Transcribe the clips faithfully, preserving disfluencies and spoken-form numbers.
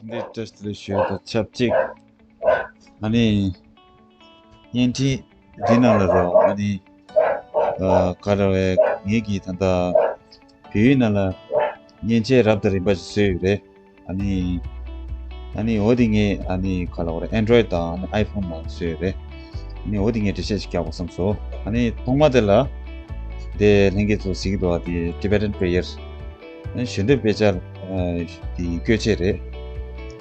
འདི་བཀྲ་ཤིས་བདེ་ལེགས་ཞུ་ཡ་དང་ཆབས་ཅིག་ཨ་ནི་བརྙན་འཕྲིན་འདི་ནང་ལ་རོགས། ཨ་ནི་ཨ་ག་རེ་རེད། ངེད་ཀྱིས་ད་ལྟ་བོད་ཡིག་ནང་ལ་མཉེན་ཆས་རབ་དང་རིམ་པ་ཞིག་བཟོས་ཡོད་རེད། ཨ་ནི་ཨ་ནི་འོ་དེ་ངས་ཨ་ནི་ག་ལབ་དགོས་རེད། Android་དང་ཨ་ནི་iPhone་ནང་བཟོས་ཡོད་རེད། ཨ་ནི་འོ་དེ་ངས་འགྲེལ་བཤད་ཅིག་རྒྱག་དགོས་བསམ་སོང་། ཨ་ནི་ཐོག་མ་དེ་ལ་དེ་ལྷན་རྒྱས་ཚོ་གཟིགས་ཀྱི་འདུག་པ། དེ་Tibetan Prayer། ཨ་ནི་ཞུ་འདོད་དཔེ་ཆ་དེ་བཀོལ་ཆས་རེད།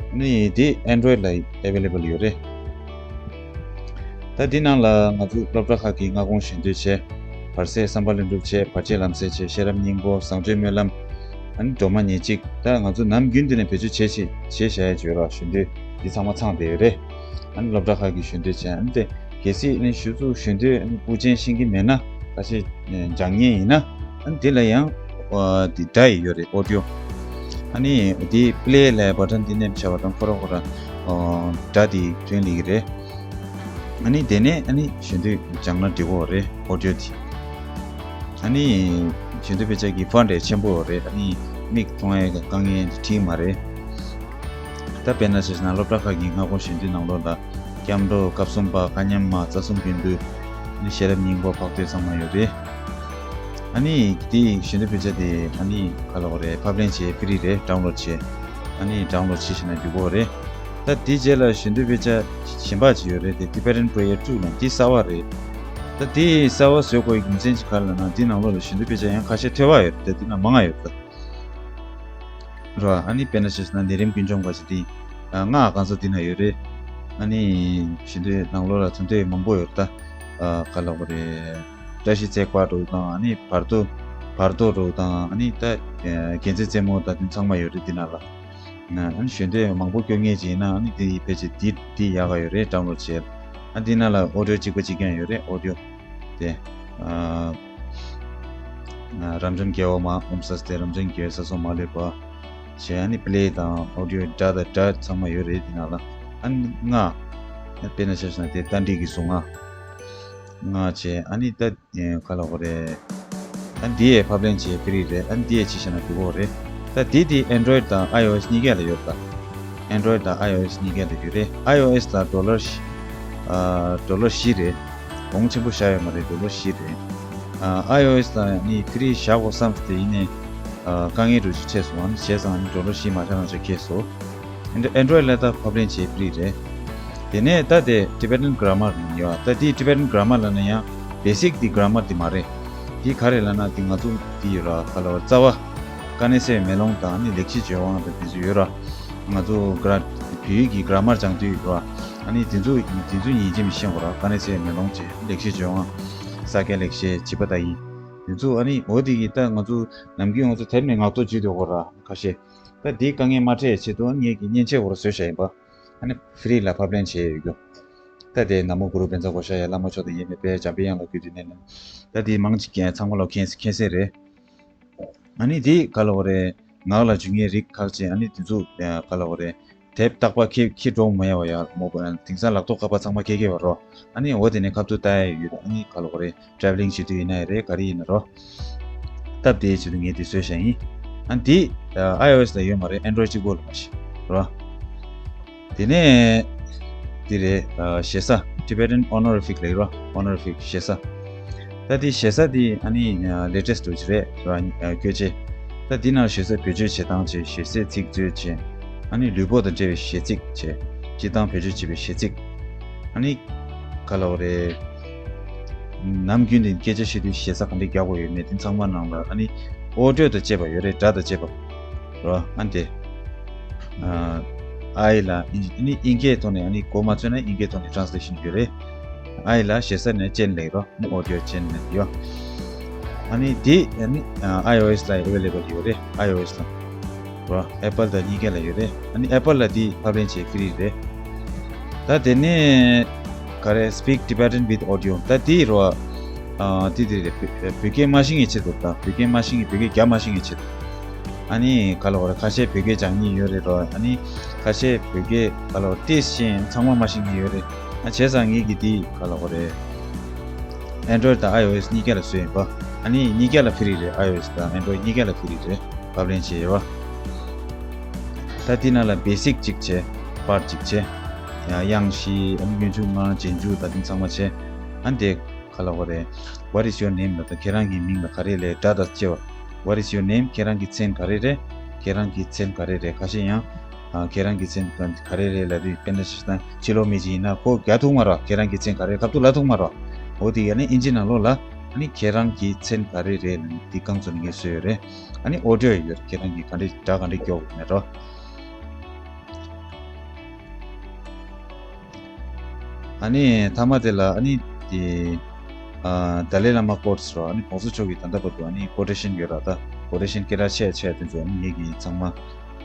ཨ་ནི་དེ་Android་ལ་available་ཡོད་རེད། ད་འདི་ནང་ལ་ང་ཚོ་སློབ་གྲྭ་ཁག་གི་སྔ་དགོང་ཞུ་འདོད་བྱས། བར་སྲིད་བསམ་པ་ལྷུན་གྲུབ་བྱས། བར་ཆད་ལམ་སེལ་བྱས། ཤེས་རབ་སྙིང་པོ། བཟང་སྤྱོད་སྨོན་ལམ། ཨ་ནི་སྒྲོལ་མ་ཉེར་གཅིག་ད་ང་ཚོ་ནམ་རྒྱུན་དུ་ནས་བེད་སྤྱོད་བྱས་བྱས་བྱས་བཞག་ཡ་ཅིག་ཡོད་ར། ཞུ་འདོད་འདི་ཚང་མ་ཚང་བསྡད་ཡོད་རེད། ཨ་ནི་སློབ་གྲྭ་ཁག་གི་ཞུ་འདོད་བྱས། ཨ་ནི་དེ་གལ་སྲིད་ཨ་ནི་ཞུ་ཚུགས་ཞུ་འདོད་ཨ་ནི་དབུ་ཅན་ཤེས་ཀྱི་མེད་ན། ཁ་ཤས་ཨ་སྦྱང་མཁན་ཡིན་ན། ཨ་ནི་དེ་ལ་ཡང་ཨ་དེ་སྒྲ་ཡི་ཡོད་རེད། audio། ཨ་ནི་དེ་play་ལབ་button་དེ་མནན་བྱས་པ་དང་ཁོ་རང་ཁོ་རང་ཨ་སྒྲ་དེ་ཐོན་ལེ་གི་རེད། ཨ་ནི་དེ་ནས་ཨ་ནི་ཞུ་འདོད་སྦྱང་ན་འགྲིག་གི་རེད། audio་དེ། ཨ་ནི་ཞུ་འདོད་དཔེ་ཆ་གི་font་དེ་ཆེན་པོ་ཡོད་རེད། ཨ་ནི་མིག་མཐོང་ཡ་དཀའ་ངལ་དེ་འགྲིག་མ་རེད། ད་དཔེར་ན་ཆ་བཞག་ན་སློབ་གྲྭ་ཁག་གི་སྔ་དགོང་ཞུ་འདོད་ནང་ལོགས་ལ་སྐྱབས་འགྲོ། སྐབས་གསུམ་པ། མཁའ་མཉམ་མ། རྩ་གསུམ་རྒྱུན་སྡུད། ཨ་ནི་ཤེས་རབ་སྙིང་པོ། འཕགས་བསྟོད་ཚང་མ་ཡོད་རེད། ཨ་ནི་དེ་ཞུ་འདོད་དཔེ་ཆ་དེ་ཨ་ནི་ག་ལབ་དགོས་རེད། ཕབ་ལེན་བྱས་free་རེད། download་བྱས། ཨ་ནི་download་བྱས་ཤེས་ན་འགྲིག་གི་རེད། ད་དེ་རྗེས་ལ་ཞུ་འདོད་དཔེ་ཆ་གཞན་པ་ཅིག་ཡོད་རེད། དེ་Tibetan Prayer two་ལ། དེ་གསར་པ་རེད། ད་དེ་གསར་པ་བཟོ་དགོས་ཡག་རྒྱུ་མཚན་ཅིག་ག་རེ་ལབ་ན། དེ་ནང་ལོགས་ལ་ཞུ་འདོད་དཔེ་ཆ་ཡང་ཁ་ཤས་ཐོལ་པ་ཡོད་རེད། ད་དེ་ནང་མང་ང་ཡོད་རེད་ད། རེད་བ། ཨ་ནི་དཔེར་ན་ཆ་བཞག་ན་ནད་རིམས་ཀུན་འཇོམས་ག་ཅིག་དེ་ཨ་སྔགས་གང་ས་དེ་ན་ཡོད་རེད། ཨ་ནི་ཞུ་འདོད་ནང་ལོགས་ལ་ཐོན་ཐོས་མང་པོ་ཡོད་རེད་ད། ཨ་ག་ལབ་དགོས་རེད། བཀྲ་ཤིས་རྩེ་བར་དུ་དང་། ཨ་ནི་བར་དོ་བར་དོ་རུ་དང་། ཨ་ནི་ད་རྒྱལ་མཚན་རྩེ་མོ་དང་དེ་ཚང་མ་ཡོད་རེད་དེ་ནང་ལ། ཨ་ནི་ཞུ་འདོད་མང་པོ་སྐྱོར་མཁན་ཅིག་ཡིན་ན། ཨ་ནི་དེ་ཡི་ཕལ་ཆེར་དེ་དེ་ཡག་ག་ཡོད་རེད། download་བྱས། ཨ་དེ་ནང་ལ་audio་གཅིག་པ་གཅིག་རྐྱང་ཡོད་རེད། audio་དེ་ཨ་ཨ་རབ་འབྱམས་རྒྱལ་བ་མ། ཨོཾ་སྭསྟི། རབ་འབྱམས་རྒྱལ་བའི་ས་སྲུང་མ་ལུས་པ། བྱས། ཨ་ནི་play་དང་audio་སྒྲ་དང་སྒྲ་ཚང་མ་ཡོད་རེད་དེ་ནང་ལ། ཨ་ནི་སྔགས། དཔེར་ན་ཆ་བཞག་ན་དེ་རྟ་མགྲིན་གྱི་གཟུངས་སྔགས། སྔགས་བྱས། ཨ་ནི་ད་ཨེ་ག་ལབ་དགོས་རེད། ཨ་ནི་དེ་ཡི་ཕབ་ལེན་བྱས་free་རེད། ཨ་ནི་དེ་ཡི་ཅིག་བྱས་ན་འགྲིག་གི་རེད། ད་དེ་དེ་Android་དང་iOS་གཉིས་ཀ་ལ་ཡོད་ད། Android་དང་iOS་གཉིས་ཀ་ལ་ཡོད་རེད། iOS་ལ་ཌོ་ལར་བཞི། ཨ་ཌོ་ལར་བཞི་རེད། གོང་ཆེན་པོ་བཞག་ཡོད་མ་རེད། ཌོ་ལར་བཞི་རེད། ཨ་iOS་ལ་ནི་free་བཞག་དགོས་བསམ་སྟེ་ཡིན་ནའི་ཨ་དཀའ་ངལ་འདྲ་ཅིག་འཕྲད་སོང་། ཨ་ནི་བྱས་ཙང་ཨ་ནི་ཌོ་ལར་བཞི་མ་བཞག་ན་ཅིག་ཁེལ་སོང་། Android་ལ་ད་ཕབ་ལེན་བྱས་free་རེད། དེ་ནས་ད་དེ་Tibetan Grammar་ཡོད། ད་དེ་Tibetan Grammar་ལབ་ན་ཡང་basic་དེ་grammar་དེ་མ་རེད། དེ་ག་རེ་ལབ་ན་དེ་ང་ཚོ་དེ་ཡོད་ར། ག་ལབ་རྩ་བ། དཀའ་གནད་གསལ་བའི་མེ་ལོང་དང་ནི་ལེགས་བཤད་ལྗོན་དབང་དང་དེ་ཚོ་ཡོད་ར། ང་ཚོ་ག་ར་བོད་ཡིག་གི་grammar་སྦྱང་དུས་ཡོད་ར། ཨ་ནི་དེ་ཚོ་དེ་ཚོ་ཡིན་གཅིག་མིན་གཅིག་ཤེས་དགོས་ར། དཀའ་གནད་གསལ་བའི་མེ་ལོང་བྱས། ལེགས་བཤད་ལྗོན་དབང་། ས་སྐྱ་ལེགས་བཤད། བྱིས་པ་དག་ཡིག་དེ་ཚོ་ཨ་ནི་འོ་དེ་གི་ད་ང་ཚོ་ནམ་རྒྱུན་ང་ཚོ་དེབ་ནས་ངག་ཐོག་བརྗོད་སྡོད་དགོས་ར་ཁ་ཤས། ད་དེའི་དཀའ་ངལ་མ་འཕྲད་ཆེད་དུ་ངེད་ཀྱིས་མཉེན་ཆས་སྐོར་བཟོས་བཞག་ཡིན་པ། ཨ་ནི་free་ལ་ཕབ་ལེན་བྱས་ཡོད་རྒྱུ། ད་དེ་ན་མོ་གུ་རུ་བཛྲ་གྷོ་ཥ་ཡ། བླ་མ་མཆོག་དང་ཡེ་མེད་པའི། འཇམ་པའི་དབྱངས་ལ་གུས་བཏུད་ནས་ལན། ད་དེ་མང་ཆེ་ཚང་མ་ལོ་མཁྱེན་མཁྱེན་གསལ་རེད། ཨ་ནི་དེ་ག་ལབ་དགོས་རེད། ངག་ལ་འཇུག་མཁན་རིགས་ཁག་ཅིག་ཨ་ནི་དེ་ཚོ་ག་ལབ་དགོས་རེད། དེབ་རྟག་པར་འཁྱེར་འཁྱེར་འགྲོ་མི་ཡ་བ་ཡ་མོ་དེང་སང་ལག་ཐོག་ཁ་པར་ཚང་མ་འཁྱེར་འཁྱེར་བ་རོ། ཨ་ནི་འོ་དེ་ནས་ཁ་ཐུག་ལྟ་ཡ་ཡོད། ཨ་ནི་ག་ལབ་དགོས་རེད། travelling་བྱེད་དུས་ཡིན་ན་ཡང་རེད། ག་རེ་ཡིན་ན་རོ། སྟབས་བདེའི་ཆེད་དུ་ངས་དེ་བཟོས་བཞག་ཡིན། ཨ་འདི་iOS་ལ་ཡོད་མ་རེད། Android་གཅིག་པོ་ལ་མ་གཞི་རོ། དེ་ནས་དེ་རེད། ཞེ་ས། Tibetan Honorific་ལབ་རོ། Honorific་ཞེ་ས། ད་དེ་ཞེ་ས་དེ་ཨ་ནི་latest་འདྲ་ཅིག་རེད་རོ། བཀོལ་ཆས། ད་དེ་ནང་ཞེ་ས་བེད་སྤྱོད་བྱེད་སྟངས་བྱས། ཞེ་སའི་ཚིག་མཛོད་བྱས། ཨ་ནི་ལུས་པོ་དང་འབྲེལ་བའི་ཞེ་ཚིག་བྱས། སྤྱིར་བཏང་བེད་སྤྱོད་བྱེད་པའི་ཞེ་ཚིག་ཨ་ནི་ག་ལབ་དགོས་རེད། ནམ་རྒྱུན་དུ་སྐད་ཆ་བཤད་དུས་ཞེ་ས་ག་འདྲ་རྒྱག་དགོས་ཡོད་མེད་དེ་ཚང་མ་ནང་ལ། ཨ་ནི་audio་དང་བཅས་པ་ཡོད་རེད། སྒྲ་དང་བཅས་པ་རོ། ཨ་འདི་ཨ་ཨའི་ལ་ཨ་ནི་དབྱིན་སྐད་ཐོག་ནས། ཨ་ནི་གོ་མ་ཚོད་ན་དབྱིན་སྐད་ཐོག་ནས་translation་ཡོད་རེད། ཨའི་ལ་ཞེ་ས་ནས་ཅན་ལབ་རོ། ཨ་ནི་audio་ཅན་ལབ་ཡོད། ཨ་ནི་དེ་ཨ་ནི་iOS་ལ་available་ཡོད་རེད། iOS་ལ་རོ། Apple་དང་གཉིས་ཀ་ལ་ཡོད་རེད། ཨ་ནི་Apple་ལ་དེ་ཕབ་ལེན་བྱེད་free་རེད། ད་དེ་ནས་ག་རེ། Speak Tibetan with Audio། ད་དེ་རོ། ཨ་དེ་དེ་རེད། བོད་བོད་སྐད་མ་ཤེས་མཁན་ཆེད་དུ། ད་བོད་སྐད་མ་ཤེས་མཁན། བོད་སྐད་རྒྱབ་མ་ཤེས་མཁན་ཆེད་དུ། ཨ་ནི་ག་ལབ་དགོས་རེད། ཁ་ཤས་བོད་སྐད་སྦྱང་མཁན་ཡོད་རེད་རོ། ཨ་ནི་ཁ་ཤས་བོད་སྐད་ག་ལབ་དགོས་རེད། ཏོག་ཙམ་ཚང་མ་མ་ཤེས་མཁན་ཡོད་རེད། ཨ་བྱས་ཙང་ངེད་ཀྱིས་དེ་ག་ལབ་དགོས་རེད། Android་དང་iOS་གཉིས་ཀ་ལ་བཟོས་ཡིན་པ། ཨ་ནི་གཉིས་ཀ་ལ་free་རེད། iOS་དང་Android་གཉིས་ཀ་ལ་free་རེད། ཕབ་ལེན་བྱས་ཡོད་པ། ད་འདི་ནང་ལ་བེ་སིག་གཅིག་བྱས། པར་གཅིག་བྱས། ཡང་དབྱངས་བཞི། ཨ་ནི་སྙན་འཇུག་ལྔ། རྗེས་འཇུག་དང་འདི་ཚང་མ་བྱས། ཨ་ནི་དེ་ག་ལབ་དགོས་རེད། What is your name? ལབ་ད་ཁྱེད་རང་གི་མིང་ལ་ག་རེ་ལབ། སྒྲ་དང་བཅས་པ། What is your name? ཁྱེད་རང་གི་མཚན་ག་རེ་རེད། ཁྱེད་རང་གི་མཚན་ག་རེ་རེད། ཁ་ཤས་ཡང་ཨ་ཁྱེད་རང་གི་མཚན་ག་རེ་རེད་ལབ་དུས། དཔེར་ན་ཕྱི་ལོགས་མི་ཅིག་ཡིན་ན་ཁོ་རྒྱག་ཐུབ་མ་རེད། ཁྱེད་རང་གི་མཚན་ག་རེ་རེད་ཁ་ཐུག་ལབ་ཐུབ་མ་རེད། འོ་དེ་ཡིན་ན་ཨིན་ཇི་ནང་ལོགས་ལ་ཨ་ནི་ཁྱེད་རང་གི་མཚན་ག་རེ་རེད་ལབ་ནས་འདི་རྐང་བཙུགས་ནས་ངས་བཟོས་ཡོད་རེད། ཨ་ནི་ཨོ་ཌི་ཡོ་ཡོད་རེད། ཁྱེད་རང་གིས་ག་འདྲས་སྒྲ་ག་འདྲས་སྐྱོག་དགོས་མེད་རོ། ཨ་ནི་མཐའ་མ་དེ་ལ་ཨ་ནི་དེ་ཨ་ཏཱ་ལའི་བླ་མ་ཀོཊ་རོ། ཨ་ནི་གོང་ས་མཆོག་གིས་ད་ལྟ་བར་དུ་ཨ་ནི་ཀོ་ཊེ་ཤན་ཡོད་ར། ད་ཀོ་ཊེ་ཤན་སྐད་གྲགས་ཆེ་ཆེ་དེ་ཚོ་ཨ་ནི་ངེད་ཀྱིས་ཚང་མ་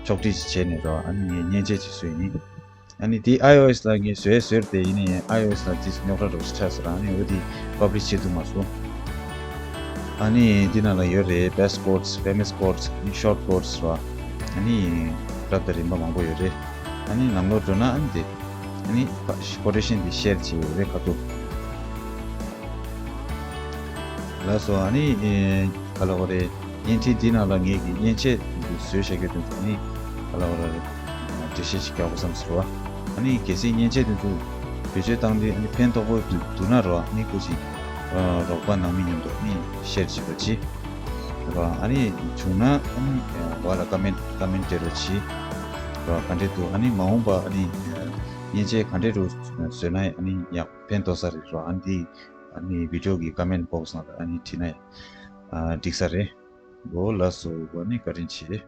ཕྱོགས་སྒྲིག་ཅིག་བྱས་ནས་རོ། ཨ་ནི་ངས་མཉེན་ཆས་ཅིག་བཟོས་ཡིན། ཨ་ནི་དེ་ཨའི་ཨོ་ཨེས་ལ་ངས་བཟོས་བཟོས་ཏེ་ཡིན་ནའི་ཨའི་ཨོ་ཨེས་ལ་དེ་རྙོག་དྲ་འདྲ་པོ་ཞིག་ཆགས་སོང་ར། ཨ་ནི་འོ་དེ་པབ་ལིཤ་བྱེད་ཐུབ་མ་སོང་། ཨ་ནི་འདི་ནང་ལ་ཡོད་རེད། བེ་སི་ཀོཊ། ཕེ་མ་སི་ཀོཊ། ཨ་ནི་ཤོར་ཊི་ཀོཊ་ར། ཨ་ནི་རབ་དང་རིམ་པ་མང་པོ་ཡོད་རེད། ཨ་ནི་ནང་ལོགས་འགྲོ་ན་ཨ་ནི་དེ་ཨ་ནི་ཀོ་ཊེ་ཤན་འདི་ཤེར་བྱེད་ཡོད་རེད་ཁ་ཐུག་ལགས་སོ། ཨ་ནི་ཨེ་ག་ལབ་དགོས་རེད། བརྙན་འཕྲིན་འདི་ནང་ལ་ངེད་ཀྱིས་མཉེན་ཆས་འདི་བཟོས་བཞག་རྒྱུ་དེ་ཚོ་ནི་ག་ལབ་དགོས་རེད། འགྲེལ་བཤད་ཅིག་རྒྱག་དགོས་བསམ་ཟེར་བ། ཨ་ནི་གལ་སྲིད་མཉེན་ཆས་དེ་ཚོ་བེད་སྤྱོད་བཏང་དུས་ཨ་ནི་ཕན་ཐོགས་པོ་འདུག་འདུག་ན་རོ། ཨ་ནི་སྐུ་མཁྱེན་རོགས་པ་ནང་མི་མཉམ་དུ་ཨ་ནི་ཤེར་བྱེད་རོགས་གྱིས། རོ། ཨ་ནི་བྱུང་ན་ཨ་ནི་འོག་ལ་ཀ་མེན་ཀ་མེན་སྤྲད་རོགས་གྱིས། རོ། ག་འདྲས་འདུག་ཨ་ནི་མ་འོངས་པ་ཨ་ནི་མཉེན་ཆས་ག་འདྲས་རུ་བཟོས་ན་ཨ་ནི་ཡག་ཕན་ཐོགས་ས་རེད་རོ། ཨ་ནི་འདི་ཨ་ནི་བི་ཌི་ཡོ་གི་ཀ་མེན་བྷོག་སི་ནང་ལ་ཨ་ནི་བྲིས་ན་ཡང་ཨ་འགྲིག་ས་རེད། འོ་ལགས་སོ། ཨ་ནི་བཀའ་དྲིན་ཆེ།